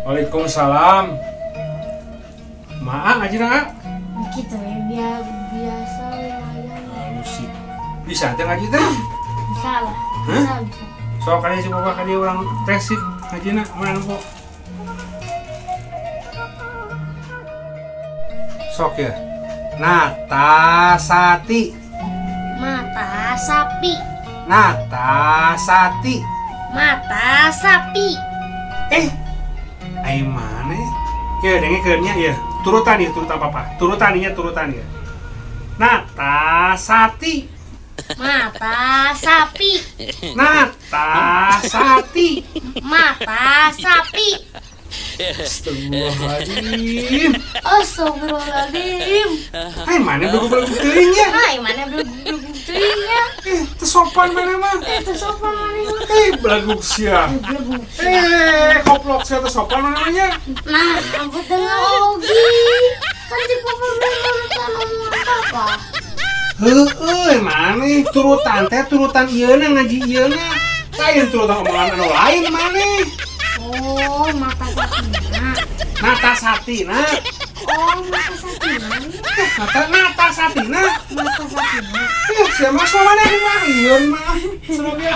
Waalaikumsalam. Maa ngaji na? Gitu ya, biasa lumayan. Halus sih. Bisa teh ngaji teh? Bisa lah. Hah? Bisa, bisa. Sok kali si bapak kali orang tes sih ngajina mana kok. Sok ya. Nata sati. Mata sapi. Nata sati. Mata sapi. Ai mana? Ya, dengekeun nya ya. Turutan ya, turutan papa. Turutan nya, turutan ya. Nata sati. Mata sapi. Nata sati. Mata sapi. Astagfirullahaladzim. Astagfirullahaladzim. Hai, mana belagu-belagu teuing nya? Hai, mana belagu-belagu teuing nya? Teu sopan mana mah? Teu sopan mana mah? Belagu sia. Belagu. Koplok sia teu sopan mana mah nya? Nah, ampun tengah ogi. Kan si papa belum turutan omongan papa. Heeh, mana turutan teh turutan ieu na ngaji ieu na. Lain turutan omongan anu lain mana? Oh, mata satina. Nata satina. Oh, mata satina. Mata nata satina. Mata satina. Siapa mana mah? Ieu mah. Semoga.